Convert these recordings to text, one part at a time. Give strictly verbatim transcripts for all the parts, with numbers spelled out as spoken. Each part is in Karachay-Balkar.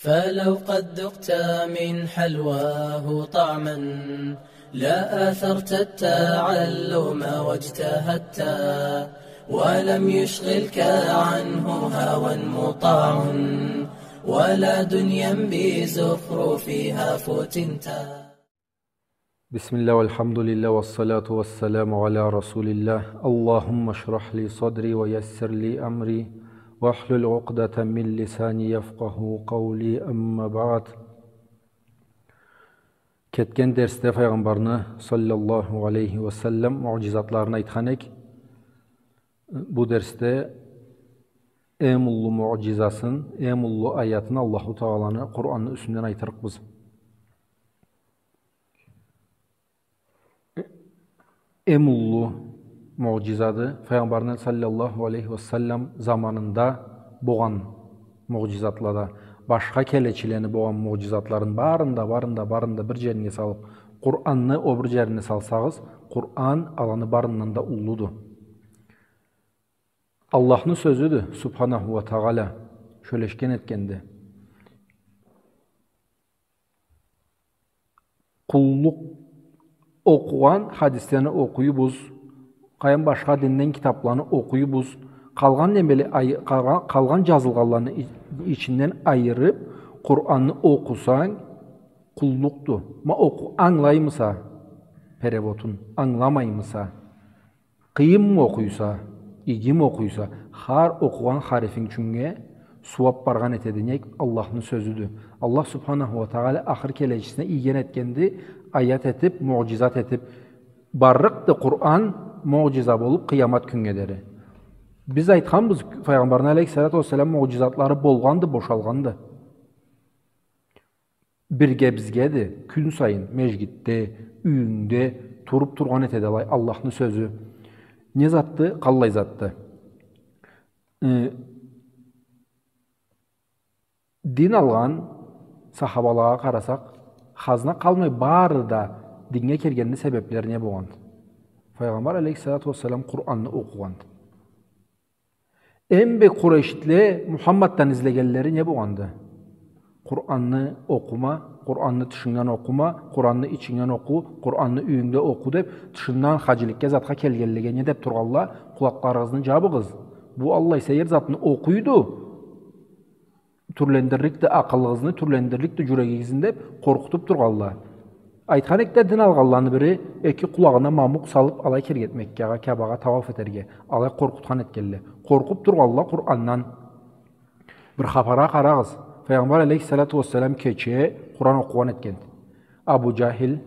فلو قد ذقت من حلواه طعما لآثرت التعلم واجتهدت، ولم يشغلك عنه هوى مطاع ولا دنيا بزخرفها فتنت. بسم الله والحمد لله والصلاة والسلام على رسول الله. اللهم اشرح لي صدري ويسر لي أمري واحلل عقدة من لساني يفقه قولي. أما بعد. Кетген дерсде Файгъамбарны, саллаллаху алейхи ва саллам, муъжизатларын айтхан эк. Бу дерсде эм уллу муъжизасын, эм уллу аятын Аллаху Тааланы Къуранны юсюнден айтырыкъбыз. Эм уллу муъжизады Файгъамбарны, саллаллаху алейхи ва саллам, заманында богъан муъжизатлада, башха келечилени богъан муъжизатларын барын да, барын да, барын да бир жерине салып, Къуранны о бир жерине салсагъыз, Къуран аланы барындан да уллуду. Аллахны сёзюдю, субханаху ва тагъала, сёлешген этгенди. Къуллукъ окъугъан хадислени окъуйбуз, къайын башха динден китапланы окъуйбуз, къалгъан немели ай-, къалгъан, къалгъан жазылгъанланы и-, ичинден айырып, Къуранны окъусанг, къуллукъду. Ма окъу-, ангылаймыса переводун, ангыламаймыса, къыйынмы окъуйса, игими окъуйса, хар окъугъан харифинг ючюннге сууап баргъан этеди. Нек? Аллахны сёзюдю. Аллах субханаху ва тагъала ахыр келечисине ийген этгенди, аят этип, муъжизат этип. Барлыкъды Къуран муъжиза болуп къыямат кюннге дери. Биз айтханбыз, Файгъамбарны алейхиссалату вассалам муъжизатлары болгъанды, бошалгъанды. Бирге бизгеди, кюн сайын межгитде, юйюнгде туруп тургъан этеди алай Аллахны сёзю. Не затды, къаллай затды. Э, дин алгъан сахабалагъа къарасакъ, хазна къалмай бары да диннге келгенини себеплери не болгъанды? Файгъамбар алейхиссалату вассалам Къуранны окъугъанды. Эм бек къурайшитле Мухаммаддан излегенлери не болгъанды? Къуранны окъума, Къуранны тышынгдан окъума, Къуранны ичингден окъу, Къуранны юйюнгде окъу деп, тышындан хаджиликге затха келгенлеге не деп тургъанла? Къулакъларыгъызны жабыгъыз. Бу аллай сейир затны окъуйду. Тюрлендирликди акъылыгъызны, тюрлендирликди жюрегигизни деп къоркъутуп тургъанла. Айтхан эк да, дин алгъанланы бири эки къулагъына мамукъ салып алай кирген Меккагъа, Каабагъа тауаф этерге. Алай къоркъутхан этгенле. Къоркъуп тургъанла Къурандан. Бир хапаргъа къарагъыз. Файгъамбар алейхиссалату вассалам кече Къуран окъугъан этген. Абу Жахил,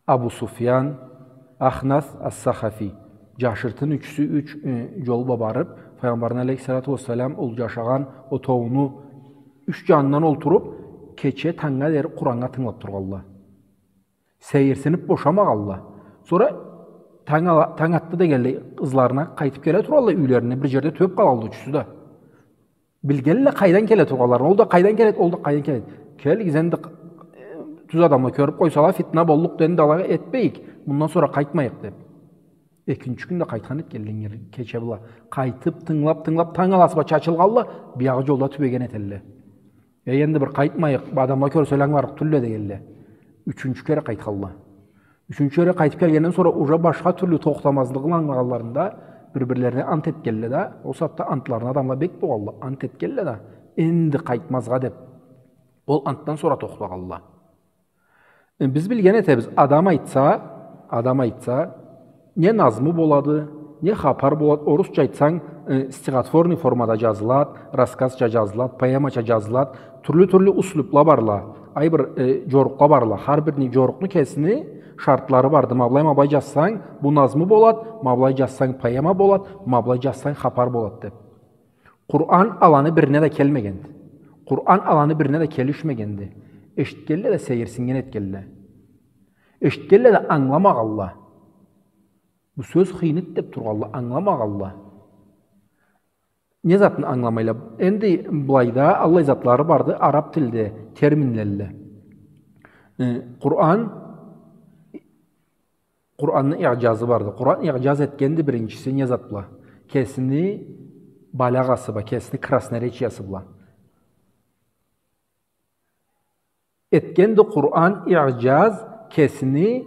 Абу Суфьян, Ахнас ас-Сахафи. Жашыртын ючюсю юч, э, жол бла барып, Файгъамбарны алейхиссалату вассалам ол жашагъан отоуну юч жанындан олтуруп, кече тангнга дери Къураннга тынгылап тургъанла. Сейирсинип бошамагъанла. Сора танг ала-, танг атды дегенлей, ызларына къайтып келе тургъанла юйлерине, бир жерде тюбеп къалгъанла ючюсю да. Билгенле къайдан келе тургъанларын. Ол да къайдан келет, ол да къайдан келет. Келигиз энди, э, тюз адамла кёрюп къойсала, фитна боллукъду, энди алай этмейик. Мындан сора къайтмайыкъ деп. Экинчи кюн да къайтхан этгенле, кече бла. Къайтып, тынгылап, тынгылап, танг аласы бла чачылгъанла, биягъы жолда тюбеген этелле. Э, энди бир къайтмайыкъ, адамла кёрселе ангыларыкъ тюлле дегенле. Ючюнчю кере къайтханла. Ючюнчю кере къайтып келгенден сора уже башха тюрлю тохтамазлыгъын ангылагъанларында бир-бирлерине ант этгенле да, ол сагъатда антларына адамла бек болгъанла, ант этгенле да, энди къайтмазгъа деп. Ол антдан сора тохтагъанла. Э, биз билген этебиз, адам айтса, адам айтса, не назму болады, не хапар болады, орусча айтсанг, э, стихотворный формада жазылат, рассказча жазылат, поэмача жазылат, тюрлю-тюрлю услюбла барла, ай бир, э, жорукъла барла. Хар бирини жорукъну кесини шартлары барды. Ма былай, ма былай жазсанг, бу назму болад, ма былай жазсанг, поэма болад, ма былай жазсанг, хапар болад деп. Къуран аланы бирине да келмегенди. Къуран аланы бирине да келишмегенди. Эшитгенле да сейирсиннген этгенле. Эшитгенле да ангыламагъанла. Бу сёз хыйныд деп тургъанла, ангыламагъанла. Не затны ангыламайла? Энди былайда аллай затлары барды, араб тилде терминлелле. Э, Къуран, Къуранны иъжазы барды. Къуран иъжаз этгенди биринчиси не зат бла? Кесини балагъасы бла, кесини красноречиясы бла. Этгенди Къуран иъджаз кесини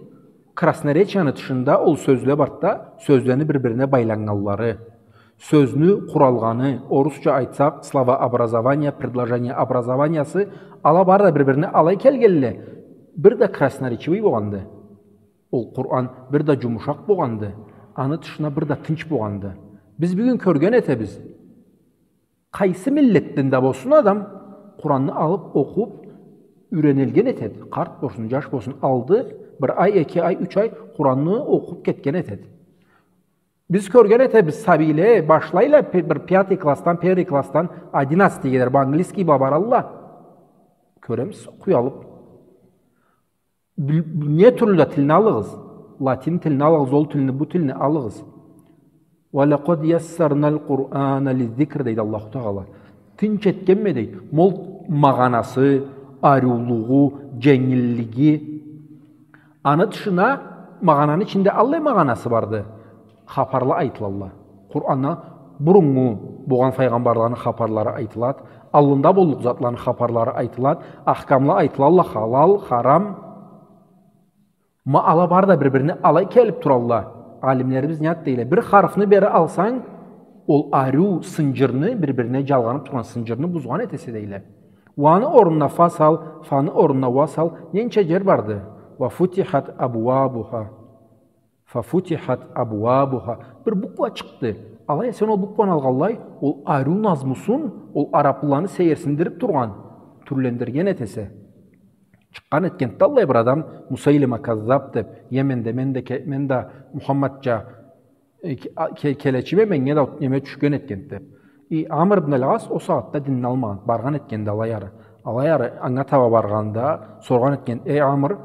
красноречияны тышында ол сёзле барды да, сёзлени бир-бирине байланнганлары. Сёзню къуралгъаны, орусча айтсакъ, словообразование, предложение образованиясы, ала бары да бир-бирине алай келгенле, бир да красноречивый болгъанды. Ол Къуран бир да джумушакъ болгъанды, аны тышына бир да тынч болгъанды. Биз бюгюн кёрген этебиз. Къайсы миллетден да болсун адам, Къуранны алып, окъуп, юренилген этеди. Къарт болсун, джаш болсун, алды, бир ай, эки ай, юч ай Къуранны окъуп кетген этеди. Биз кёрген этебиз, сабийле башлайла пе-, бир пятый классдан, первый классдан одиннадцатыйге дери бу английский бла баралла. Кёремиз, окъуй алып. Бил-, не тюрлю да тилни алыгъыз. Латин тилни алыгъыз, ол тилни, бу тилни алыгъыз. «Ва лакъад яссарнал Къурана лиззикр», дейди Аллаху Тагъала. Тынч этгенме, дейди. Мол магъанасы, ариулугъу, дженгиллиги. Аны тышына магъананы ичинде аллай магъанасы барды. Хапарла айтылалла. Къуранда буруннгу болгъан файгъамбарланы хапарлары айтылад, аллында боллукъ затланы хапарлары айтылад, ахкамла айтылалла, халал, харам. Ма ала бары да бир-бирине алай келип туралла. Алимлерибиз не зат дейле? Бир харфны бери алсанг, ол ариу сынджырны, бир-бирине джалгъанып тургъан сынджырны бузгъан этесе дейле. Ваны орнуна фа сал, фаны орнуна ва сал, ненча джер барды? «Ва футихат абуабуха». «Фа футихат абуабуха». Бир буква чыкъды. Алай а сен ол букваны алгъанлай, ол ариу назмусун, ол араплыланы сейирсиндирип тургъан, тюрлендирген этесе. Чыкъгъан этгенди аллай бир адам, Мусайлима Каззаб деп, Йеменде, мен да ке-, мен да Мухаммадча, э, ке-, а, ке-, келечиме, меннге да неме тюшген этгенди деп. И Амр ибн аль-Ас ол сагъатда динни алмагъан, баргъан этгенди алай ары. Алай ары анга таба баргъанда, соргъан этген: «Эй Амр,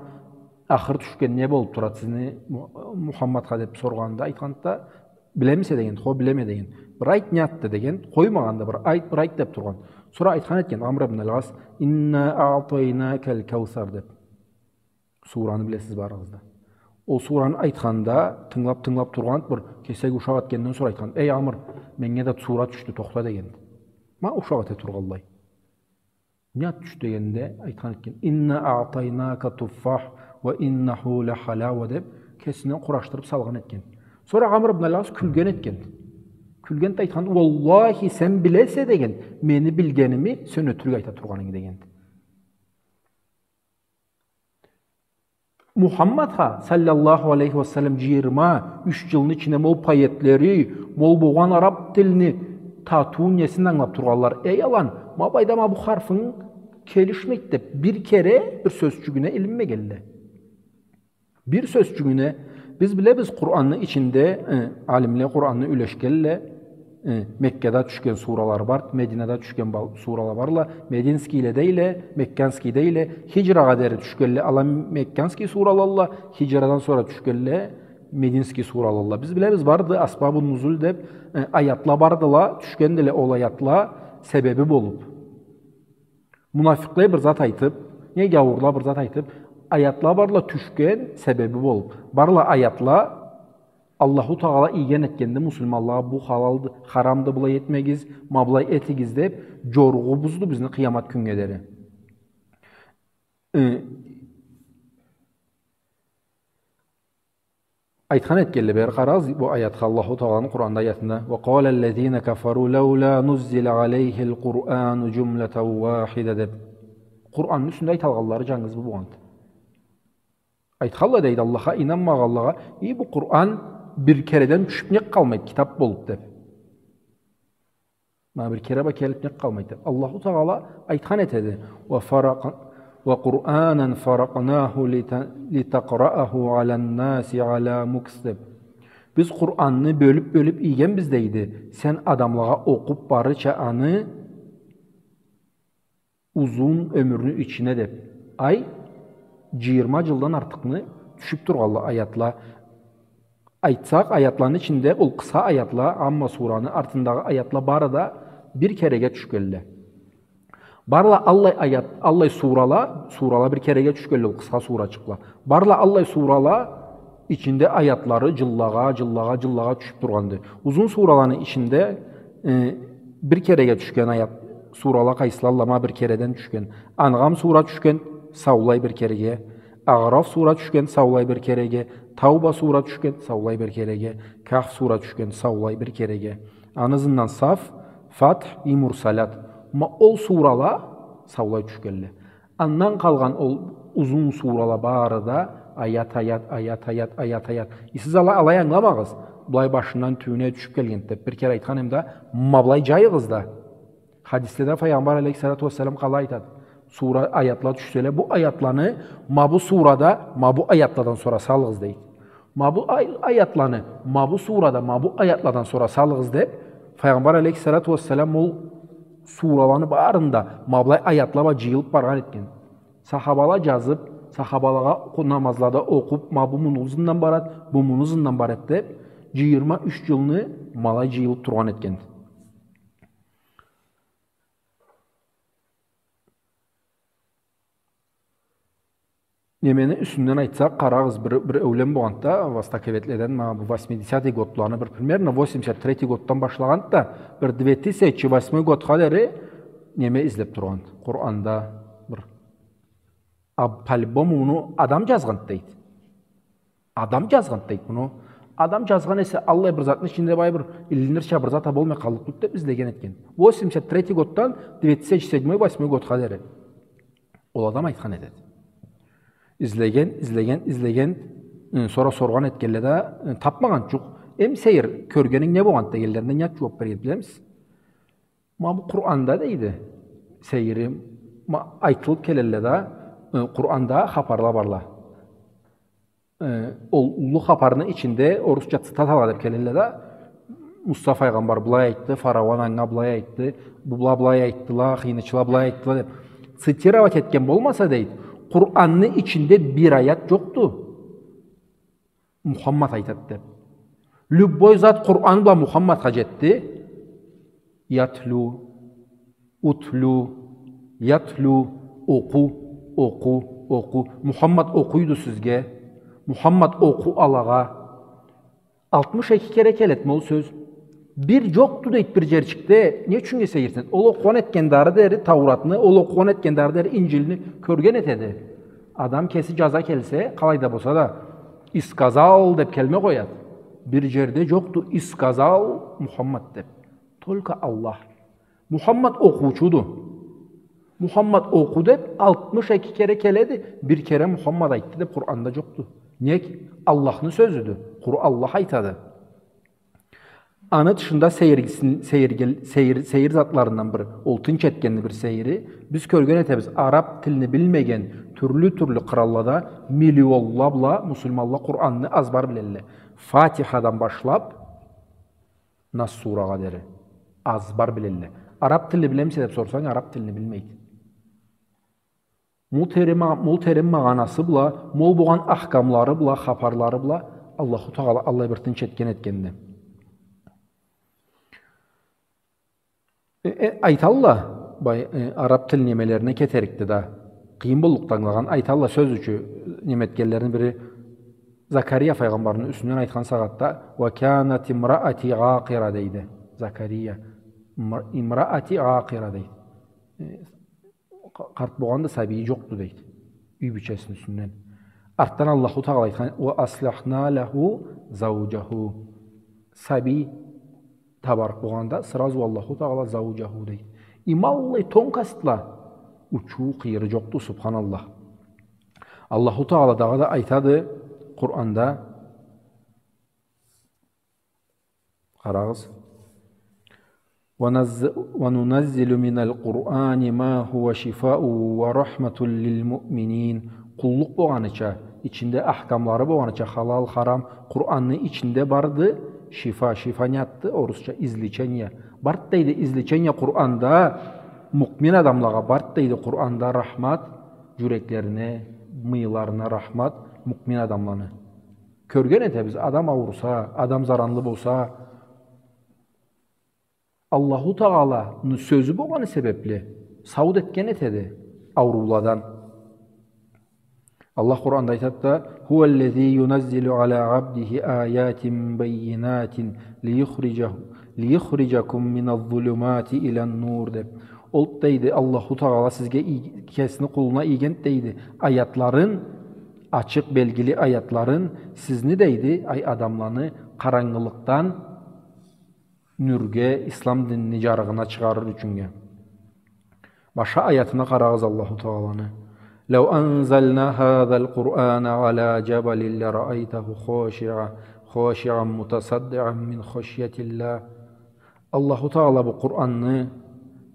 ахыр тюшген не болуп турады сизни Му-, Мухаммадха?» деп соргъанда, айтханды да: «Билемисе?» дегенди. «Хо, билеме», дегенди. «Бир айт, не затды?» дегенди. Къоймагъанды, «Бир айт, бир айт» деп тургъан. Сора айтхан этген Амр ибн аль-Ас: «Инна аътайнакаль каусар» деп. Сураны билесиз барыгъыз да. Ол сураны айтханда, тынгылап, тынгылап тургъан, бир кесек ушакъ этгенден сора айтхан: «Эй Амр, меннге да сура тюшдю, тохта», дегенди. Ма ушакъ эте тургъанлай. Не зат тюшдю дегенде, айтхан этген: «Инна аътайнака туффах ва иннаху ла халава», деп, кесинден къурашдырып салгъан этген. Сора Амр ибн аль-Ас кюлген этген. Кюлген да айтхан: «Уаллахи, сен билесе, деген, мени билгеними сен ётюрюк айта тургъанынгы», дегенди. Мухаммадха, саллаллаху алейхи ва саллам, джыйырма юч джылны ичинде мол поэтлери, мол болгъан араб тилни татыу несин англап тургъанла. Эй, алан, ма былайда ма бу харфынг келишмейди деп, бир кере бир сёзчюгюне илинмегенле. Бир сёзчюгюне. Биз билебиз, Къуранны ичинде, э, алимле Къуранны юлешгенле, э, Меккада тюшген суралары бар, Мединада тюшген бал-, сурала барла, мединскийле дейле, мекканский дейле, хиджрагъа дери тюшгенле, ала мекканский суралалла, хиджрадан сора тюшгенле мединский суралалла. Биз билебиз, барды асбабу нузул деп, э, аятла бардыла, тюшгендиле ол аятла себеби болуп. Мунафикъле бир зат айтып, не гяуурла бир зат айтып, аятла барла тюшген себеби болуп. Барла аятла, Аллаху Тагъала ийген этгенди муслиманлагъа, бу халалды, харамды, былай этмегиз, ма былай этигиз деп, джоругъубузду бизни къыямат кюннге дери. Э, Айтхан этгенле, бери къарагъыз, бу аятха, Аллаху Тагъаланы Къуранда аятында: «Ва къалаллазина кафару лаула нуззила алейхил Къурану джумлатан вахида», деп. Къуранны юсюнде айталгъанлары джангыз бу болгъанды. Айтханла, дейди, Аллахха ийнанмагъанлагъа: «Эй, бу Къуран бир кереден тюшюп нек къалмайды, китап болуп?» деп. Ма бир кере бла келип нек къалмайды. Аллаху Тагъала айтхан этеди: «Ва фаракъ-, ва Къуранан фаракънаху лита-, литакърааху аланнаси ала мукс», деп. Биз Къуранны бёлюп-бёлюп ийгенбиз, дейди. Сен адамлагъа окъуп барырча аны узун ёмюрню ичине деп. Ай, джыйырма джылдан артыкъны тюшюп тургъанла аятла. Айтсакъ, аятланы ичинде ол къысха аятла, амма сураны артындагъы аятла бары да бир кереге тюшгенле. Барла аллай аят, аллай сурала, сурала бир кереге тюшгенле, ол къысха сурачыкъла. Барла аллай сурала, ичинде аятлары джыллагъа, джыллагъа, джыллагъа тюшюп тургъанды. Узун сураланы ичинде, э, бир кереге тюшген аят, сурала къайсылалла? Ма бир кереден тюшген. Ангъам сура тюшген, саулай бир кереге. Агъраф сура тюшген, саулай бир кереге. Тауба сура тюшген, саулай бир кереге. Кахф сура тюшген, саулай бир кереге. Аны ызындан Саф, Фатх и Мурсалят. Ма ол сурала саулай тюшгенле. Андан къалгъан ол узун сурала бары да аят, аят, аят, аят, аят, аят. Э, сиз ала-, алай ангыламагъыз. Былай башындан тюбюне тюшюп келген деп бир кере айтхан эм да, ма былай джайыгъыз да. Хадиследе Файгъамбар алейхиссалату уассалам къалай айтады? Сура, аятла тюшселе, бу аятланы ма бу сурада, ма бу аятладан сора салыгъыз, дейди. Ма бу ай-, аятланы ма бу сурада, ма бу аятладан сора салыгъыз деп, Файгъамбар алейхиссалату уассалам ол сураланы барында ма былай аятла бла джыйылып баргъан этген. Сахабала джазып, сахабалагъа окъу-, намазлада окъуп, ма бу муну ызындан барат, бу муну ызындан барат деп, джыйырма юч джылны ма алай джыйылып тургъан этген. Немени юсюнден айтсакъ, къарагъыз, бир, бир ёлем болгъанды да, востоковедледен, ма, бу восьмидесятый годланы бир, примерно восемьдесят третий годдан башлагъанды да, бир две тысячи восьмой годха дери неме излеп тургъанды. Къуранда бир. А, по-любому, муну адам джазгъанды, дейди. Адам джазгъанды, дейди, муну. Адам джазгъан эсе, аллай бир затны ичинде бай бир илинирча бир зат а болмай къаллыкъ тюлдю деп излеген этген. Восемьдесят третий годдан две тысячи седьмой, восьмой годха дери. Ол адам айтхан этеди. Излеген, излеген, излеген, ы, сора соргъан этгенле да, ы, тапмагъан джукъ. Эм сейир, кёргенинг не болгъанды дегенлерине не джууап берген, билемисиз? Ма бу Къуранда, дейди, сейири, ма, айтылып келелле да, ы, Къуранда хапарла барла. Э, ол уллу хапарны ичинде орусча цитатала деп келелле да, Муса файгъамбар былай айтды, фараон анга былай айтды, бу бла былай айтдыла, хыйнычыла былай айтдыла деп цитировать этген болмаса, дейди, Къуранны ичинде бир аят джокъду Мухаммад айтады деп. Любой зат Къуран бла Мухаммадха джетди. Ятлу, утлу, ятлу, окъу, окъу, окъу. Мухаммад окъуйду сизге. Мухаммад окъу алагъа. Алтмыш эки кере келеди ол сёз. Бир джокъду, дейди, бир джерчикде. Не ючюннге сейирсинеди? Ол окъугъан этгенди ары дери Тауратны, ол окъугъан этгенди ары дери Инджилни кёрген этеди. Адам кеси джаза келсе, къалай да болса да, и сказал деп келме къояды. Бир джерде джокъду и сказал Мухаммад деп. Только Аллах. Мухаммад окъуучуду. Мухаммад окъу деп алтмыш эки кере келеди, бир кере Мухаммад айтды деп Къуранда джокъду. Нек? Аллахны сёзюдю. Къуру Аллах айтады. Аны тышында сейиргисин-, сейиргел-, сейир, сейир затларындан бир, ол тынч этгенни бир сейири, биз кёрген этебиз, араб тилни билмеген тюрлю-тюрлю къраллада миллионла бла муслиманла Къуранны азбар билелле. Фатихадан башлап, Нас сурагъа дери. Азбар билелле. Араб тилни билемисе деп сорсанг, араб тилни билмейди. Мол терен ма-, мол терен магъанасы бла, мол болгъан ахкамлары бла, хапарлары бла Аллаху Тагъала аллай бир тынч этген этгенди. Э, э, айталла, бай, э, араб тил немелерине кетерикди да. Къыйын боллукъду ангылагъан, айталла, сёз ючюн, неме этгенлерини бири Закария файгъамбарны юсюнден айтхан сагъатда, «Ва канат имраати акъира», дейди. Закария. Имра-, имраати акъира, дейди. Э, къа-, къарт болгъанды, сабийи джокъду, дейди. Юй бийчесини юсюнден. Артдан Аллаху Тагъала айтхан, «Ва аслахна лаху зауджаху». Сабий табарыкъ болгъанда, сразу Аллаху Тагъала «зауджаху» дейди. Има аллай тонкостла, учуу, къыйыры джокъду, субханаллах. Аллаху Тагъала дагъыда айтады Къуранда, къарагъыз. «Ва назз-, ва нуназзилу миналь Къурани ма хува шифаун ва рахматун лиль муъминин». Къуллукъ болгъаныча, ичинде ахкамлары болгъаныча, халал, харам, Къуранны ичинде барды шифа, шифа не затды, орусча излечение. Барды дейди излечение Къуранда, муъмин адамлагъа барды дейди Къуранда рахмат, джюреклерине, мыйыларына рахмат муъмин адамланы. Кёрген этебиз, адам ауруса, адам заранлы болса, Аллаху Тагъаланы сёзю болгъаны себепли, сау да этген этеди аурууладан. Аллах Къуранда айтады да, «Хуваллази юназзилу аля абдихи аятин баййинатин лиюхриджаху-, лиюхриджакум миназзулумати иляннур», деп. Ол, дейди, Аллаху Тагъала сизге ий-, кесини къулуна ийгенд, дейди, аятларын, ачыкъ белгили аятларын, сизни, дейди, ай адамланы, къарангылыкъдан нюрге, ислам динини джарыгъына чыгъарыр ючюннге. Башха аятына къарагъыз Аллаху Тагъаланы. لو أنزلنا هذا القرآن على جبل لرأيته خاشعا، خاشعا متصدعا من خشية الله. Аллаху Тагъала бу Къуранны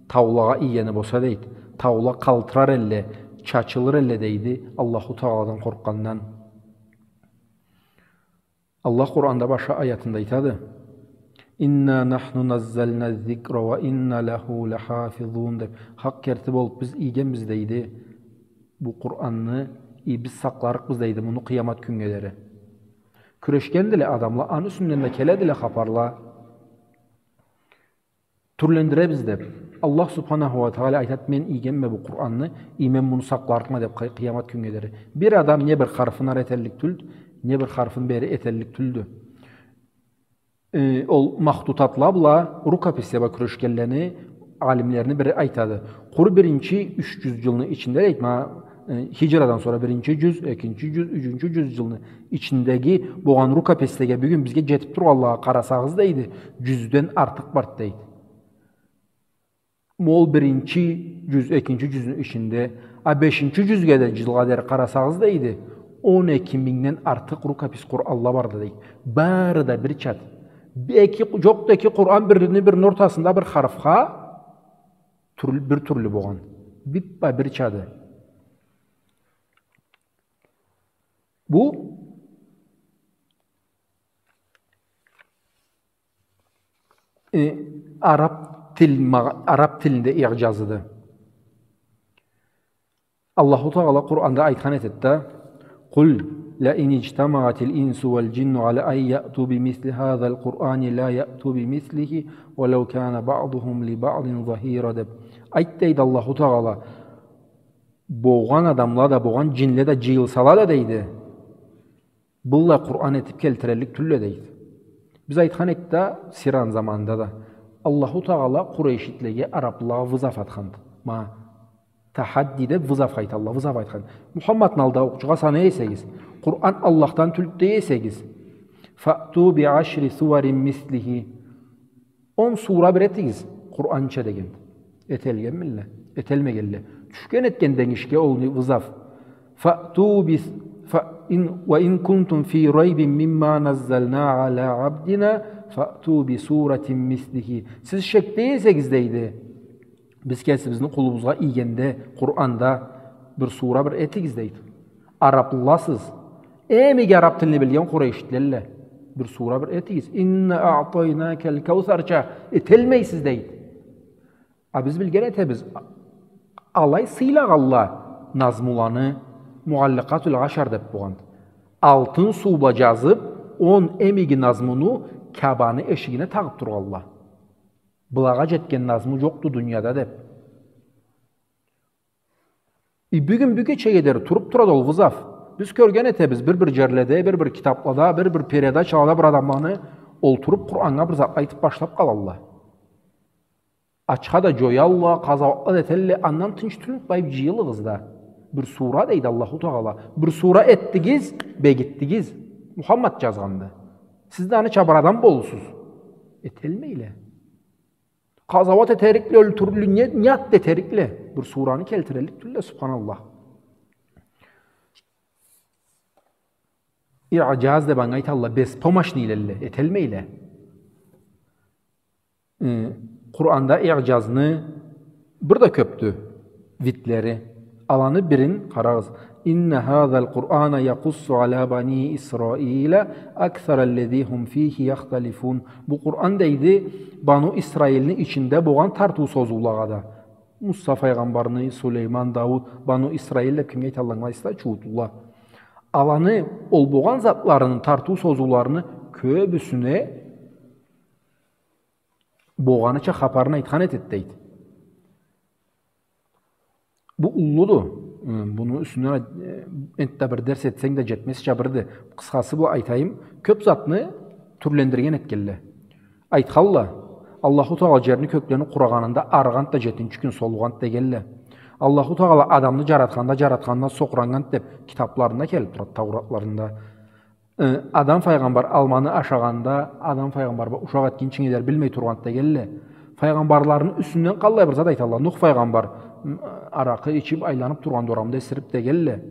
таулагъа ийгени болса, дейди, таула къалтырар элле, чачылыр элле, дейди, Аллаху Тагъаладан къоркъгъандан. Аллах Къуранда башха аятында айтады: إنا نحن نزلنا الذكر وإنا له لحافظون, деп. Хакъ керти болуп биз ийгенбиз, дейди, бу Къуранны, и биз сакъларыкъбыз, дейди, муну къыямат кюннге дери. Кюрешгендиле адамла, аны юсюнден да келедиле хапарла. Тюрлендиребиз деп. Аллах Субханаху уа Тагъала айтат: «Мен ийгенме бу Къуранны, и мен муну сакъларыкъма», — деп, къый-, къыямат кюннге дери. Бир адам не бир харфын ары эталлыкъ тюлдю, не бир харфын бери эталлыкъ тюлдю. Э, ол махтутатла бла, рукописьле бла кюрешгенлени, алимлени бири айтады. Къуру биринчи юч джюз джылны ичинде, дейт, ма, э, хиджрадан сора биринчи джюз, экинчи джюз, ючюнчю джюз джылны ичиндеги болгъан рукописьлеге бюгюн бизге джетип тургъанлагъа къарасагъыз, дейди, джюзден артыкъ барды, дейди. Ол биринчи джюз, экинчи джюзню ичинде, а бешинчи джюзге да, джылгъа дери къарасагъыз, дейди, он эки мингден артыкъ рукопись Къуранла барды, дейди. Бары да бирчады. Эки, джокъду эки Къуран бирини-бирини ортасында бир харфха тюрлю, бир тюрлю болгъан. Бир-бирчады. Бу, э, араб тил, ма-, араб тилинде иъджазыды. Аллаху Тагъала Къуранда айтхан этеди да: قل لئن اجتمعت الإنس والجن على أن يأتوا بمثل هذا القرآن لا يأتون بمثله ولو كان بعضهم لبعض ظهيرا, деп. Айт, дейди Аллаху Тагъала, болгъан адамла да, болгъан джинле да джыйылсала да, дейди, быллай Къуран этип келтираллыкъ тюлле, дейди. Биз айтхан эдик да, Сираны заманында да, Аллаху Тагъала къурейшитлеге, араблагъа вызов атханды. Ма, тахадди деп вызов айталла, вызов айтхан. Мухаммадны алда окъучугъа санай эсегиз, Къуран Аллахдан тюлдю дей эсегиз, فأتوا بعشر سور مثله. Он сура бир этигиз Къуранча деген. Эталгъанмыдыла? Эталмагъанла. Тюшген этген денгишге ол вызов. فأتوا بس-, فإن, وإن كنتم في ريب مما نزلنا على عبدنا فأتوا بسورة مثله. Сиз шекде эсегиз, дейди, биз кесибизни къулубузгъа ийгенде Къуранда, бир сура бир этигиз, дейди. Арабласыз. Эм иги араб тилни билген къурейшитлелле. Бир сура бир этигиз. إنا أعطيناك الكوثر-ча эталмайсыз, дейди. А биз билген этебиз, алай сыйлагъалла назмуланы, Муаллакъатуль Ашар деп болгъан. Алтын суу бла джазып, он эм иги назмуну Каабаны эшигине тагъып тургъалла. Былагъа джетген назму джокъду дунияда деп. И бюгюн бу кечеге дери туруп турады ол вызов. Биз кёрген этебиз, бир-бир джерледе, бир-бир китаплада, бир-бир передачалада бир адамланы олтуруп, Къураннга бир затла айтып башлап къалалла. Ачха да джоялла, къазауатла да этелле, андан тынч тюлдю, байып джыйылыгъыз да. Бир сура, дейди Аллаху Тагъала. Бир сура этдигиз, бегитдигиз. Мухаммад джазгъанды. Сиз да аныча бир адам болурсуз. Эталмайла. Къазауат этерикле, ёлтюрлю, не, не зат этерикле. Бир сураны келтираллыкъ тюлле, субханаллах. Иъджаз деп анга айталла, беспомощныйлелле, эталмайла. Э, Къуранда иъджазны бир да кёпдю видлери. Аланы бирин къарагъыз. إن هذا القرآن يقص على بني إسرائيل أكثر الذي هم فيه يختلفون. Бу Къуран, дейди, Бану Исраилни ичинде болгъан тартыу-созуулагъа да. Муса файгъамбарны, Сулейман, Дауут, Бану Исраил деп кимге айталла, ангылайсызла, чууутлула. Аланы ол болгъан затларыны, тартыу-созууларыны кёбюсюне болгъаныча хапарын айтхан этеди, дейди. Бу уллуду. Э, муну юсюнден, э, энтда бир дерс этсенг да джетмезча бирди. Къысхасы бла айтайым, кёб затны тюрлендирген этгенле. Айтханла, Аллаху Тагъала джерни, кёклени къурагъанында арыгъанды да, джетинчи кюн солугъанды дегенле. Аллаху Тагъала адамны джаратханда, джаратханына сокъураннганды деб китабларында келиб турады, Тауратларында. Э, Адам файгъамбар алманы ашагъанда, Адам файгъамбар бла ушакъ этгинчинге дери билмей тургъанды дегенле. Файгъамбарларыны юсюнден къаллай бир зат айталла. Нух файгъамбар, м, аракъы ичиб, айланыб тургъанды орамда эсириб дегенле.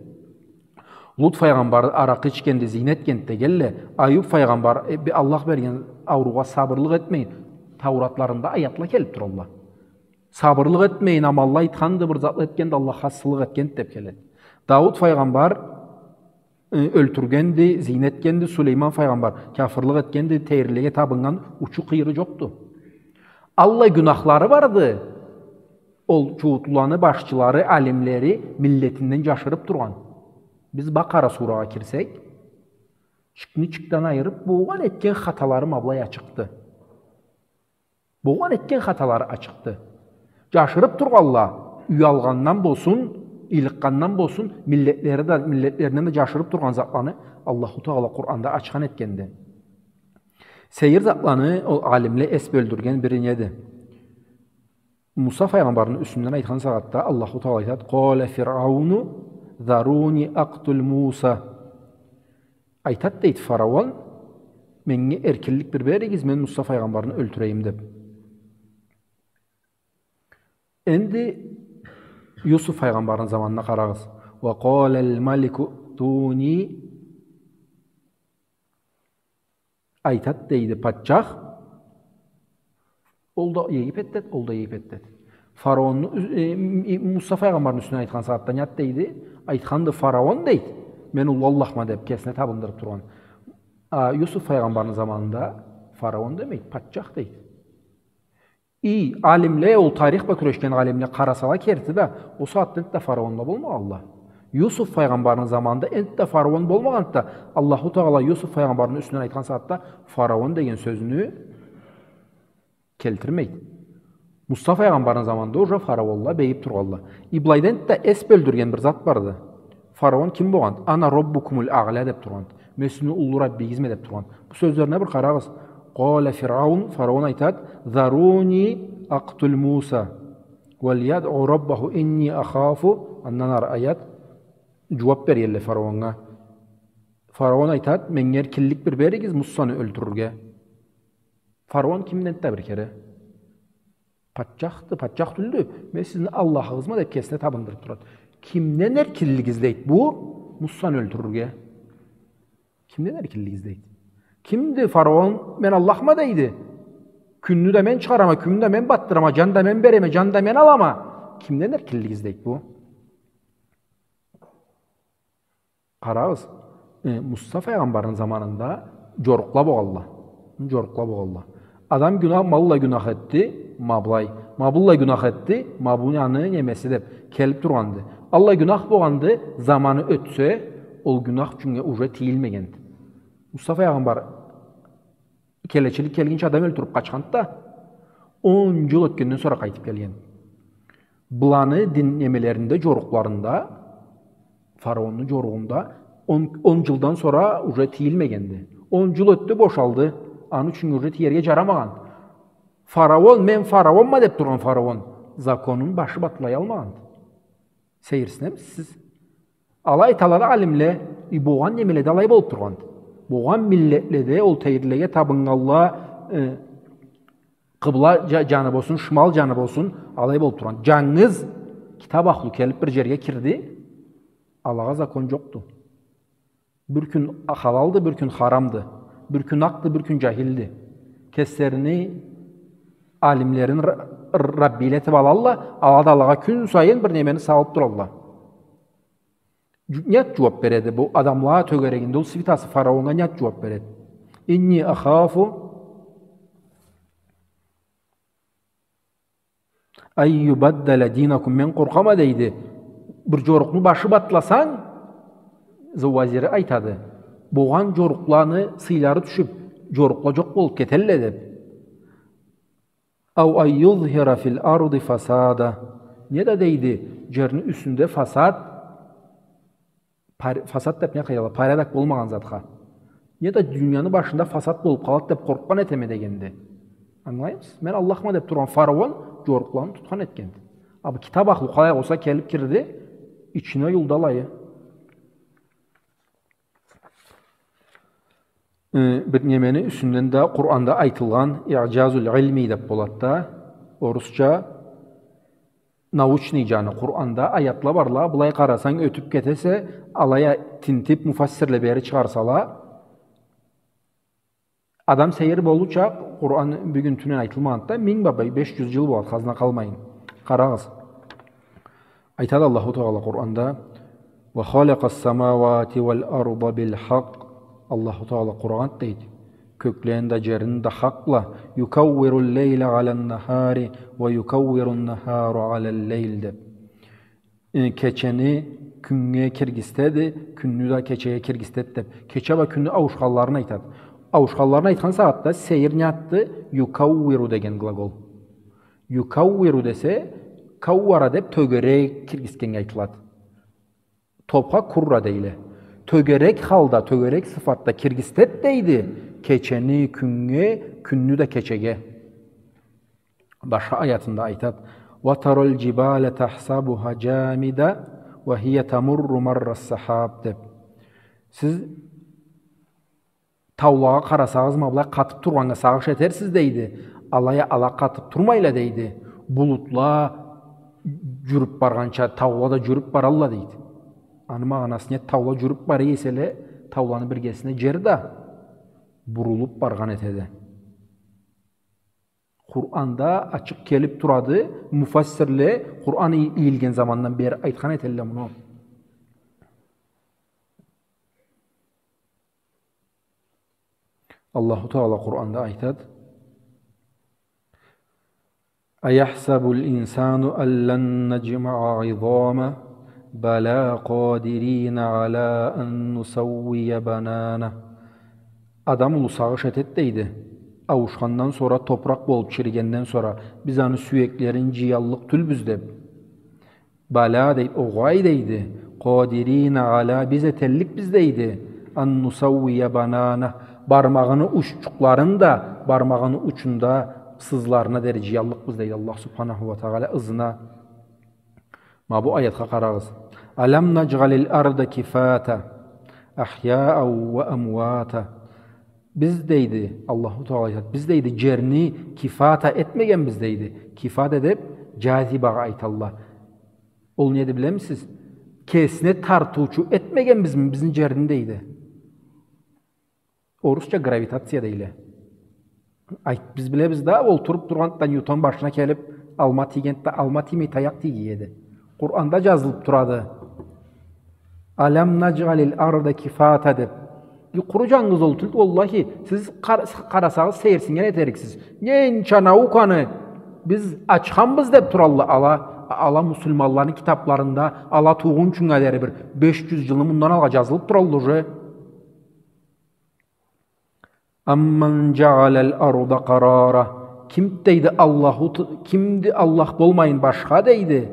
Лут файгъамбар аракъы ичгенди, зина этгенди дегенле. Айюб файгъамбар, э, би-, Аллах берген ауруугъа сабырлыкъ этмей, Тауратларында аятла келиб туралла. Сабырлыкъ этмей, аманла айтханды, бир затла этгенди, Аллахха асылыкъ этгенди деб келеди. Дауд файгъамбар, э, ёлтюргенди, зина этгенди, Сулейман файгъамбар кяфырлыкъ этгенди, тейрилеге табыннган, учу-къыйыры джокъду. Аллай гюнахлары барды. Ол джуутлуланы башчылары, алимлери миллетинден джашырыб тургъан. Биз Бакъара сурагъа кирсек, чикни чикден айырыб, болгъан этген хаталары ма былай ачыкъды. Болгъан этген хаталары ачыкъды. Джашырыб тургъанла, уялгъандан болсун, ыйлыкъгъандан болсун, миллетлери да, миллетлеринден да джашырыб тургъан затланы Аллаху Тагъала Къуранда ачхан этгенди. Сейир затланы ол алимле эс бёлдюрген бири неди? Муса файгъамбарны юсюнден айтхан сагъатда Аллаху Тагъала айтады: «Къала Фиръауну, заруни акътул Муса». Айтады, дейди, фараон: «Меннге эркинлик бир беригиз, мен Муса файгъамбарны ёлтюрейим», — деб. Энди Юсуф файгъамбарны заманына къарагъыз. «Ва къалал малику туни». Айтады, дейди, патчах, ол да Египетдеди, ол да Египетдеди. Фараонну, э, М-, М-, Муса файгъамбарны юсюнден айтхан сагъатда не зат дейди? Айтханды, фараон, дейди, мен уллу Аллахма деб, кесине табындырыб тургъан. А Юсуф файгъамбарны заманында фараон демейди, патчах дейди. И алимле, ол тарих бла кюрешген алимле къарасала керти да, ол сагъатда энтда фараонла болмагъанла. Юсуф файгъамбарны заманында энтда фараон болмагъанды да, Аллаху Тагъала Юсуф файгъамбарны юсюнден айтхан сагъатда фараон деген сёзню келтирмейди. Муса файгъамбарны заманында уже фараонла бегиб тургъанла. И былайда энтда эс бёлдюрген бир зат барды. Фараон ким болгъанды? «Ана роббукумул аъля» деб тургъанды. «Мен сизни уллу Раббигизме» деб тургъанды. Бу сёзлерине бир къарагъыз. Къала Фиръаун, фараон айтады: «Заруни акътул Муса, валядъу раббаху инни ахафу». Андан ары аят, джууаб бергенле фараоннга. Фараон айтады: «Меннге эркинлик бир беригиз Мусаны ёлтюрюрге». Фараон кимди энтда бир кере? Патчахды, патчах тюлдю. «Мен сизни Аллахыгъызма» деб кесине табындырыб турады. Кимден эркинлик излейди бу Мусаны ёлтюрюрге? Кимден эркинлик излейди? Кимди фараон, «Мен Аллахма» дейди? Кюнню да мен чыгъарама, кюнню да мен батдырама, джан да мен береме, джан да мен алама. Кимден эркинлик излейди бу? Къарагъыз, э, Муса файгъамбарны заманында джорукъла болгъанла. Джорукъла болгъанла. Адам гюнах, ма быллай гюнах этди, ма быллай. Ма быллай гюнах этди, ма бу аны немеси деб келиб тургъанды. Аллай гюнах болгъанды, заманы ётсе, ол гюнах ючюннге уже тийилмегенди. Муса файгъамбар келечилик келгинчи адам ёлтюрюб къачханды да, он джыл ётгенден сора къайтыб келген. Быланы дин немелеринде, джорукъларында, фараонну джоругъунда он, он джылдан сора уже тийилмегенди. Он джыл ётдю, бошалды. Аны ючюн уже тиерге джарамагъан. Фараон, «Мен фараонма» деб тургъан фараон законун башы батлаялмагъанды. Сейирсинемисиз сиз? Алай айталла да алимле, и, болгъан немеледе алай болуб тургъанды. Болгъан миллетледе ол тейрилеге табыннганла, э, къыбла джа-, джаны болсун, шимал джаны болсун, алай болуб тургъан. Джангыз китаб ахлу келиб бир джерге кирди, алагъа закон джокъду. Бир кюн халалды, бир кюн харамды. Бир кюн акъды, бир кюн джахилди. Кеслерини алимлерин ра-, р-, раббийле этиб алалла, ала да алагъа кюн сайын бир немени салыб туралла. Джу-, не зат джууаб береди бу адамла тёгерегинде ол свитасы фараоннга, не зат джууаб береди? «Инни ахафу ан юбаддала динакум». Мен къоркъама, дейди, бир джорукъну башы батласанг, за-, вазири айтады, болгъан джорукъланы сыйлары тюшюб, джорукъла джокъ болуб кетелле деб. «Ау ан юзхира фил арди фасада». Не да, дейди, джерни юсюнде фасад, пар-, фасад деб не къыйдыла, порядок болмагъан затха. Не да дунияны башында фасад болуб къалады деб къоркъгъан этеме дегенди. Ангылаймысыз? Мен Аллахма деп тургъан фараон джорукъланы тутхан этгенди. А бу китап ахлу къалай болса келип кирди ичине, юлду алайы. Э, бир немени юсюнден да Къуранда айтылгъан иъджазул илми деп болады да, орусча научный джаны. Къуранда аятла барла, былай къарасанг ётюп кетесе, алай а тинтип муфассирле бери чыгъарсала, адам сейир болурча. Къуран бюгюн-тюннен айтылмагъанды да, минг ба бе-, беш джюз джыл болады, хазна къалмайын. Къарагъыз. Айтады Аллаху Тагъала Къуранда: «وخلق السماوات والأرض بالحق». Аллаху Тагъала къурагъанды, дейди, кёклени да, джерни да хакъла. «يكور الليل على النهار ويكور النهار على الليل», деп. Э, кечени кюннге киргизтеди, кюнню да кечеге киргизтеди, деп. Кече бла кюнню ауушханларын айтады. Ауушханларын айтхан сагъатда сейир не затды? «Юкауиру» деген глагол. «Юкауиру» десе, кауара деп тёгерек киргизгеннге айтылады. Топха курра дейле. Тёгерек халда, тёгерек сыфатда киргизтеди, дейди, кечени кюннге, кюнню да кечеге. Башха аятында айтады: «وترى الجبال تحسبها جامدة وهي تمر مر السحاب», деп. Сиз таулагъа къарасагъыз, ма былай къатып тургъаннга сагъыш этерсиз, дейди. Алай а ала къатып турмайла, дейди. Булутла джюрюп баргъанча, таула да джюрюп баралла, дейди. Аны магъанасы не? Таула джюрюп бара эселе, тауланы биргесине джер да бурулуп баргъан этеди. Къуранда ачыкъ келип турады, муфассирле Къуран ий-, ийилген замандан бери айтхан этелле муну. Аллаху Тагъала Къуранда айтады: «أيحسب الإنسان ألن نجمع عظامه بلى قادرين على أن نسوي بنانه». Адам улу сагъыш этеди, дейди, ауушхандан сора, топуракъ болуп чиригенден сора, биз аны сюеклерин джыяллыкъ тюлбюз деп. «Бала», дейди, огъай, дейди. «قادرين على», биз эталлыкъбыз, дейди. «أن نسوي بنانه», бармагъыны уччукъларын да, бармагъыны учун да сызларына дери джыяллыкъбыз, дейди Аллах Субханаху ва Тагъала ызына. Ма бу аятха къарагъыз. «ألم نجعل الأرض كفاتا أحياء وأمواتا». Биз, дейди, Аллаху Тагъала айтады, биз, дейди, джерни кифата этмегенбиз, дейди. Кифата деп джазибагъа айталла. Ол неди, билемисиз? Кесине тартыучу этмегенбизми бизни джерни, дейди. Орусча гравитация дейле. Айт, биз билебиз да, ол туруп тургъанда Ньютон башына келип, алма тийгенди да, алма тиймей, таякъ тийген эди. Къуранда джазылып турады. «ألم نجعل الأرض كفاتا» деп. Э, къуру джангыз ол тюлдю, уаллахи, сиз къар-, къарасагъыз, сейирсинген этериксиз. Ненча науканы биз ачханбыз деп туралла ала, ала муслиманланы китапларында, ала туугъунчунга дери бир беш джюз джылны мындан алгъа джазылып туралла уже. «أمن جعل الأرض قرارا». Ким, дейди, Аллаху Т-, кимди Аллах болмайын башха, дейди,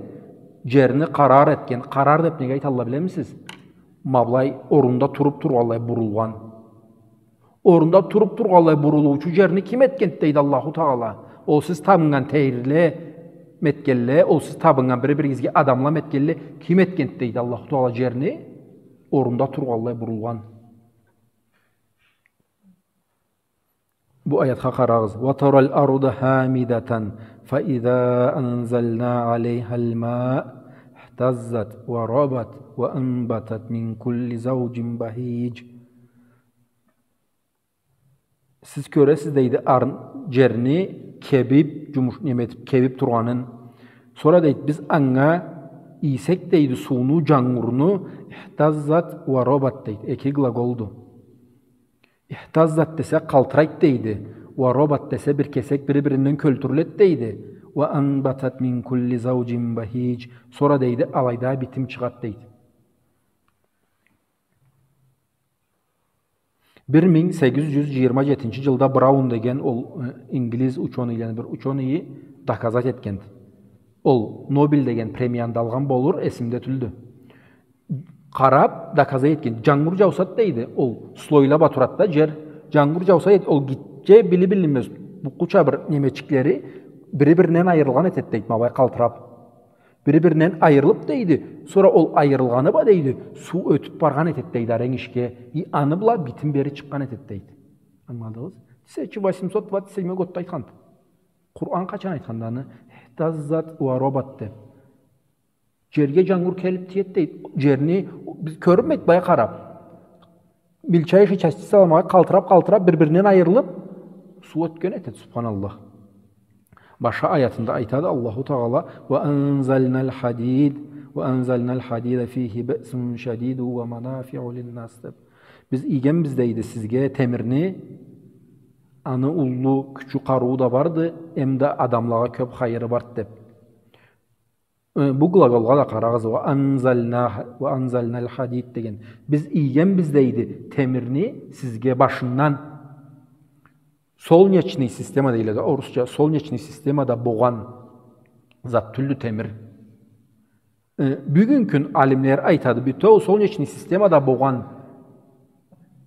джерни къарар этген? Къарар деп неге айталла, билемисиз? Ма былай орунда туруп тургъанлай бурулгъан. Орунда туруп тургъанлай бурулуучу джерни ким этгенди, дейди Аллаху Тагъала? Ол сиз табыннган тейриле этгенле, ол сиз табыннган бир-биригизге адамла этгенле, ким этгенди, дейди Аллаху Тагъала, джерни орунда тургъанлай бурулгъан? Бу аятха къарагъыз. «وترى الأرض هامدة فإذا أنزلنا عليها الماء اهتزت وربت وأنبتت من كل زوج بهيج». Сиз кёресиз, дейди, ар-, джерни кебип, джумуш-, неме этип, кебип тургъанын. Сора, дейди, биз анга ийсек, дейди, сууну, джангурну, «اهتزت وربت», дейди, эки глаголду. «اهتزت» десе, къалтырайды, дейди. «وربت» десе, бир кесек бир-биринден кёлтюрюледи, дейди. «وأنبتت من كل زوج بهيج». Сора, дейди, алайда битим чыгъады, дейди. Бир минг сегиз джюз джыйырма джетинчи джылда Браун деген ол, э, ингилиз учёныйланы бир учёныйы доказать этгенди. Ол Нобель деген премияны да алгъан болур, эсимде тюлдю. Къарап, доказать этген. Джангур джаусад, дейди, ол слойлап турад да джер. Джангур джаусад, ол гитче били-билинмез Бу къуча бир немечиклери бири-биринден айырылгъан этет, дейди, ма былай къалтырап. Бири-биринден айырылып, дейди, сора ол айырылгъаны бла, дейди, суу ётюп баргъан этет, дейди, арен ишге. И аны бла битин бери чыкъгъан этет, дейди. Ангыладыгъыз? Тысяча восемьсот двадцать седьмой годда айтхан. Къуран къачан айтханды аны? «Ихтаззат ва рабат» деп. Жерге жангур келип тиет, дейди. Жерни биз кёрюнмейди, былай къарап. Мельчайший частицала ма былай къалтырап, къалтырап, бири-биринден айырылып, суу ётген этет, субханаллах. Башха аятында айтады Аллаху Тагъала: «Ва анзалнал хадид, ва анзалнал хадида фихи баъсун шадиду ва манафиу линнас», — деп. Биз ийгенбиз, дейди, сизге темирни, аны уллу кючю, къарыуу да барды, эм да адамлагъа кёп хайыры барды, деп. Э, бу глаголгъа да къарагъыз, «ва анзална, ва анзалнал хадид» деген. Биз ийгенбиз, дейди, темирни сизге башындан. Солнечный система дейле да, орусча, солнечный системада болгъан зат тюлдю темир. Э, бюгюн кюн алимле айтады, бютеу солнечный системада болгъан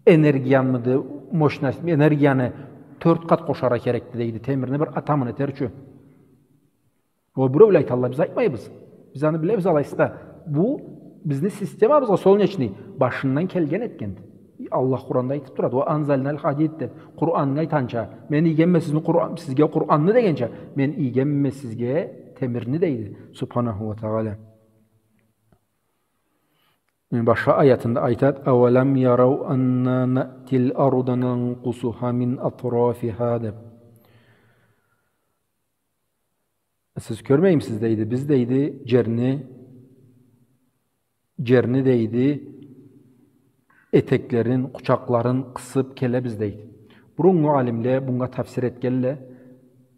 энергиямыды, мощность, энергияны тёрт къат къошаргъа керекди, дейди, темирни бир атомун этер ючюн. Ол биреуле айталла, биз айтмайбыз. Биз аны билебиз алайсыз да. Бу бизни системабызгъа солнечный башындан келген этгенди. Аллах Къуранда айтып турады: «Ва анзалнал хадид», — деп. Къуранны айтханча, мен ийгенме сизни Къуран, сизге Къуранны дегенча, мен ийгенме сизге темирни, дейди, субханаху ва тагъала. Башха аятында айтат: «Авалам ярау анна наътил арда нанкъусуха мин атрафиха», — деп. Сиз кёрмеймисиз, дейди, биз, дейди, жерни, жерни, дейди, этеклерин, къучакъларын къысып келебиз, дейди. Буруннгу алимле бунга тафсир этгенле,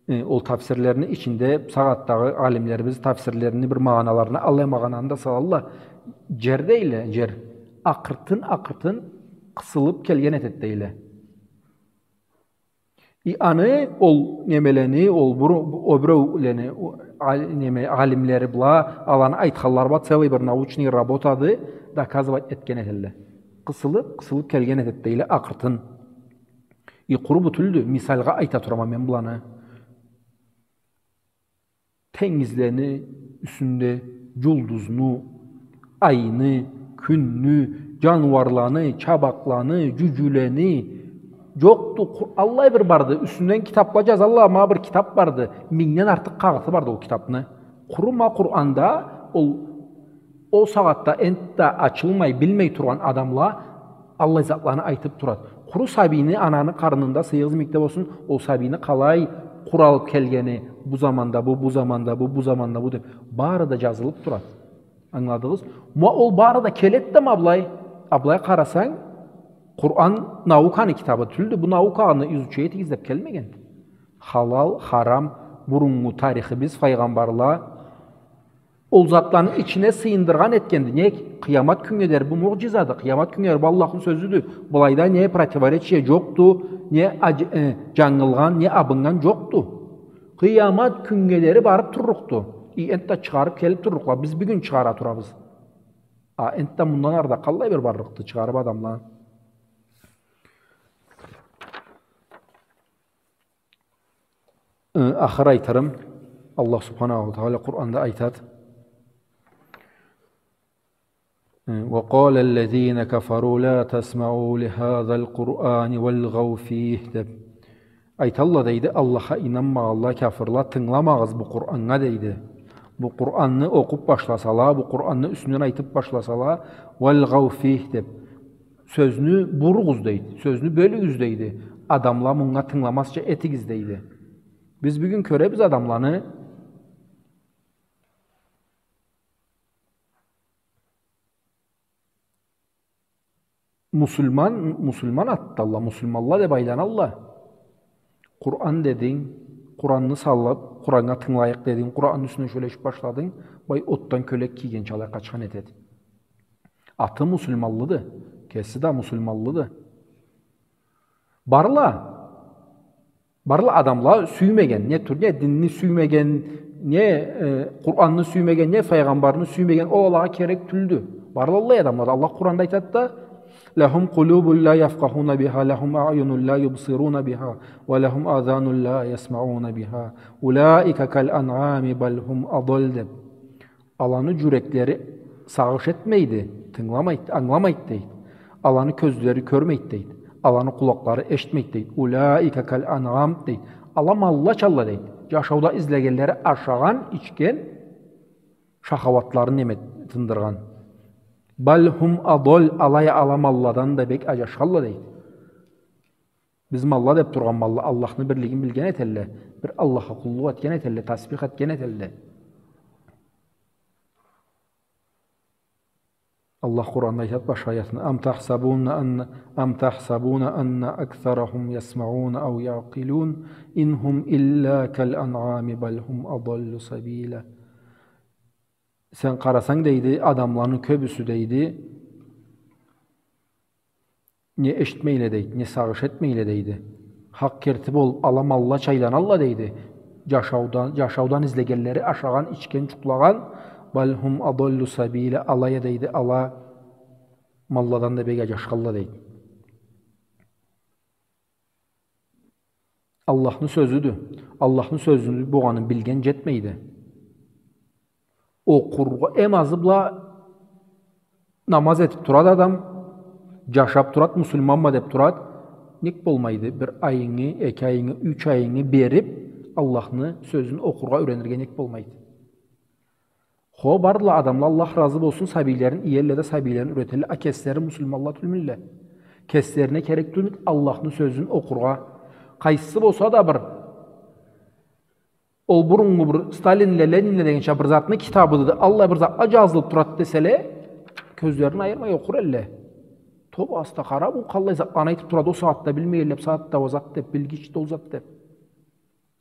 э, ол тафсирлерини ичинде сагъатдагъы алимлерибиз тафсирлерини бир магъаналарына аллай магъананы да салалла. Жер дейле, жер. Акъыртын-акъыртын къысылып келген этет дейле. И аны, ол немелени, ол буру-, о биреулени, о ал-, неме, алимлери бла, аланы айтханлары бла целый бир научный работады, доказывать этген этелле. Къысылып, къысылып келген этет дейле, акъыртын. И къуру бу тюлдю, мисалгъа айта турама мен буланы. Тенгизлени юсюнде жулдузну, айны, кюнню, жаныуарланы, чабакъланы, жюжюлени, жокъду, къу-, аллай бир барды, юсюнден китапла жазалла, ма бир китап барды, мингден артыкъ къагъыты барды ол китапны. Къуру ма Къуранда ол Ол сагъатда энтда ачылмай, билмей тургъан адамла аллай затланы айтып турат. Къуру сабийни ананы къарнында сыйыгъыз микде болсун, ол сабийни къалай къуралып келгени, бу заманда бу, бу заманда бу, бу заманда бу деп, бары да жазылып турат. Ангыладыгъыз? Ма ол бары да келет да ма былай, а былай къарасанг, Къуран науканы китабы тюлдю, бу науканы изучать этигиз деп келмеген. Халал, харам, буруннгу тарихибиз, файгъамбарла, ол затланы ичине сыйындыргъан этгенди. Не къыямат кюннге дери бу муъжизады, къыямат кюннге дери бу Аллахны сёзюдю. Былайда не противоречие жокъду, не аж-, э, жангылгъан, не абыннган жокъду. Къыямат кюннге дери барып турлукъду. И энтда чыгъарып келип турлукъла. Биз бюгюн чыгъара турабыз. А энтда мындан ары да къаллай бир барлыкъды чыгъарып адамла. Э, ахыр айтырым, Аллах субханаху ва тагъала Къуранда айтат. Э, «Ва къалаллазина кафару ла тасмаъу ли хазал Къурани валгъау фих», — деп. Айталла, дейди, Аллахха ийнанмагъанла, кяфырла, тынгыламагъыз бу Къураннга, дейди. Бу Къуранны окъуп башласала, бу Къуранны юсюнден айтып башласала, валгъау фих деп, сёзню буругъуз, дейди, сёзню бёлюгюз, дейди. Адамла мунга тынгыламазча этигиз, дейди. Биз бюгюн кёребиз адамланы, мусулман, мусулман атдалла, мусулманла деп айланалла. Къуран дединг, Къуранны салып, Къураннга тынгылайыкъ дединг, Къуранны юсюне сёлешип башладынг, бай отдан кёлек кийгенча алай къачхан этеди. Аты мусулманлыды, кеси да мусулманлыды. Барла, Барла адамла сюймеген, не тюр-, не динни сюймеген, не, э, Къуранны сюймеген, не файгъамбарны сюймеген, ол алагъа керек тюлдю. Барла аллай адамла да. Аллах Къуранда айтат да, لهم قلوب لا يفقهون بها، لهم أعين لا يبصرون بها، ولهم آذان لا يسمعون بها، أولئك كالأنعام بل هم أضل деп. Аланы джюреклери сагъыш этмейди, тынгыламайды, ангыламайды, дейди. Аланы кёзлери кёрмейди, дейди. Аланы къулакълары эшитмейди, дейди. أولئك كالأنعام, дейди. Ала маллачалла, дейди. Джашауда излегенлери ашагъан, ичген, шахауатларын неме тындыргъан. بل هم أضل, алай а ала малладан да бек аджашхалла, дейди. Биз малла деп тургъан малла Аллахны бирлигин билген этелле, бир Аллахха къуллукъ этген этелле, тасбих этген этелле. Аллах Къуранда айтады башха аятында: أم تحسبون أن، أم تحسبون أن أكثرهم يسمعون أو يعقلون إن هم إلا كالأنعام بل هم أضل سبيلا. Сен къарасанг, дейди, адамланы кёбюсю, дейди, не эшитмейле, дейди, не сагъыш этмейле, дейди. Хакъ керти болуп, ала маллача айланалла, дейди. Джашаудан, джашаудан излегенлери ашагъан, ичген, джукълагъан. بل هم أضل سبيلا, алай а, дейди, ала малладан да бек аджашхалла, дейди. Аллахны сёзюдю. Аллахны сёзюню болгъанын билген джетмейди. Окъургъа эм азы бла намаз этип турады адам, джашап турады, муслиманма деп турады. Нек болмайды? Бир айынгы, эки айынгы, юч айынгы берип, Аллахны сёзюн окъургъа юренирге нек болмайды? Хо, бардыла адамла, Аллах разы болсун, сабийлерин иелле да, сабийлерин юретелле, а кеслери муслиманла тюлмюлле. Кеслерине керек тюлмюдю Аллахны сёзюн окъургъа? Къайсысы болса да бир, ол буруннгу бир Сталинле, Ленинле дегенча бир затны китабыды да, аллай бир затла джазылып турады деселе, кёзлерин айырмай окъур элле. Тоба, астагъфируллах, бу къаллай затланы айтып турады, ол сагъатда билмегенле, бу сагъатда ол зат деп, билгичди ол зат деп.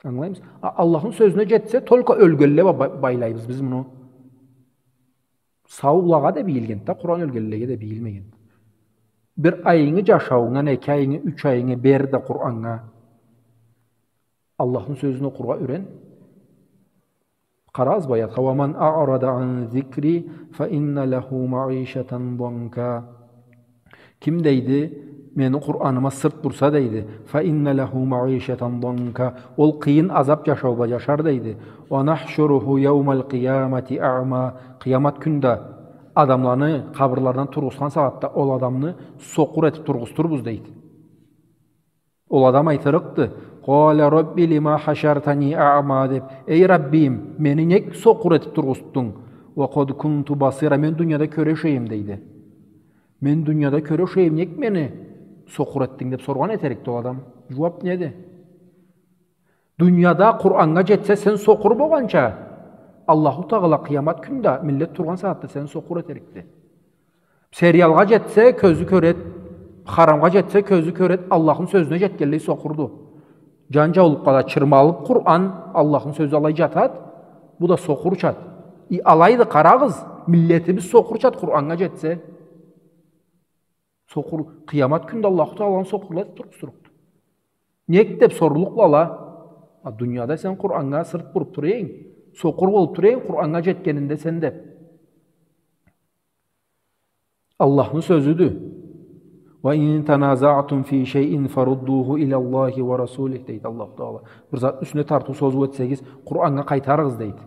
Ангылаймысыз? А, Аллахны сёзюне джетсе, только ёлгенле ба-, ба-, байлайбыз биз муну. Саулагъа деб ийилгенди да, Къуран ёлгенлеге деб ийилмегенди. Бир айынгы джашауунгдан эки айынгы, юч айынгы бер да Къураннга. Аллахны сёзюн окъургъа юрен. Къарагъыз бу аятха: ومن أعرض عن ذكري فإن له معيشة ضنكا. Ким, дейди, мени Къураныма сырт бурса, дейди, فإن له معيشة ضنكا, ол къыйын, азап джашау бла джашар, дейди. ونحشره يوم القيامة أعمى. Къыямат кюнде адамланы къабырларындан тургъузгъан сагъатда ол адамны сокъур этиб тургъузтурбуз, дейди. Ол адам айтырыкъды: قال رب لم حشرتني أعمى, деб. Эй Раббийим, мени нек сокъур этиб тургъузтдунг? وقد كنت بصيرا, мен дунияда кёре эшейим, дейди. Мен дунияда кёре эшейим, нек мени сокъур этдинг, деб соргъан этерикди ол адам. Джууаб неди? Дунияда Къураннга джетсе сен сокъур болгъанча, Аллаху Тагъала къыямат кюнде миллет тургъан сагъатда сени сокъур этерикди. Сериалгъа джетсе, кёзю кёред, харамгъа джетсе, кёзю кёред, Аллахны сёзюне джетгенлей сокъурду. Джан джаулукъгъа да чырмалыб Къуран, Аллахны сёзю алай джатад, бу да сокъурчад. И алайды, къарагъыз, миллетибиз сокъурчад Къураннга джетсе. Сокъур, къыямат кюнде Аллаху Тагъала аны сокъурлай тургъузтурукъду. Нек деб сорлукъла ала. А дунияда сен Къураннга сырт буруб тура эдинг, сокъур болуб тура эдинг, Къураннга джетгенинде сен деб. Аллахны сёзюдю. وإن تنازعتم في شيء فردوه إلى الله ورسوله, дейди Аллаху Тагъала. Бир затны юсюнде тартыу-созуу этсегиз, Къураннга къайтарыгъыз, дейди.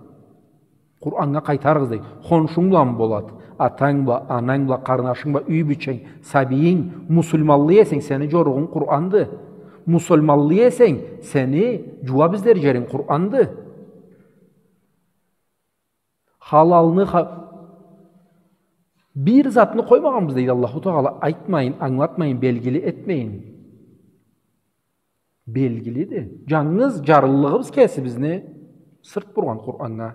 Къураннга къайтарыгъыз, дейди. Хоншунг бламы болад? Атанг бла, ананг бла, къарнашынг бла, юй бийченг, сабийинг, мусулманлы эсенг, сени джоругъунг Къуранды. Мусулманлы эсенг, сени джууаб излер джеринг Къуранды. Халалны, ха-, бир затны къоймагъанбыз, дейди Аллаху Тагъала, айтмайын, ангылатмайын, белгили этмейин. Белгилиди. Джангыз джарлылыгъыбыз кесибизни сырт бургъан Къураннга.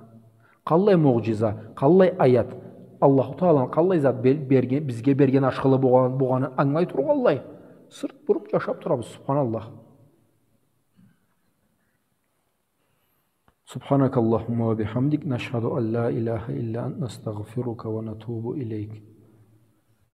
Къаллай муъджиза, къаллай аят, Аллаху Тагъаланы къаллай зат бел-, берген, бизге берген ашхылы болгъан, болгъанын ангылай тургъанлай, сырт буруб джашаб турабыз, субханаллах. سبحانك اللهم وبحمدك، نشهد أن لا إله إلا أنت، نستغفرك ونتوب إليك.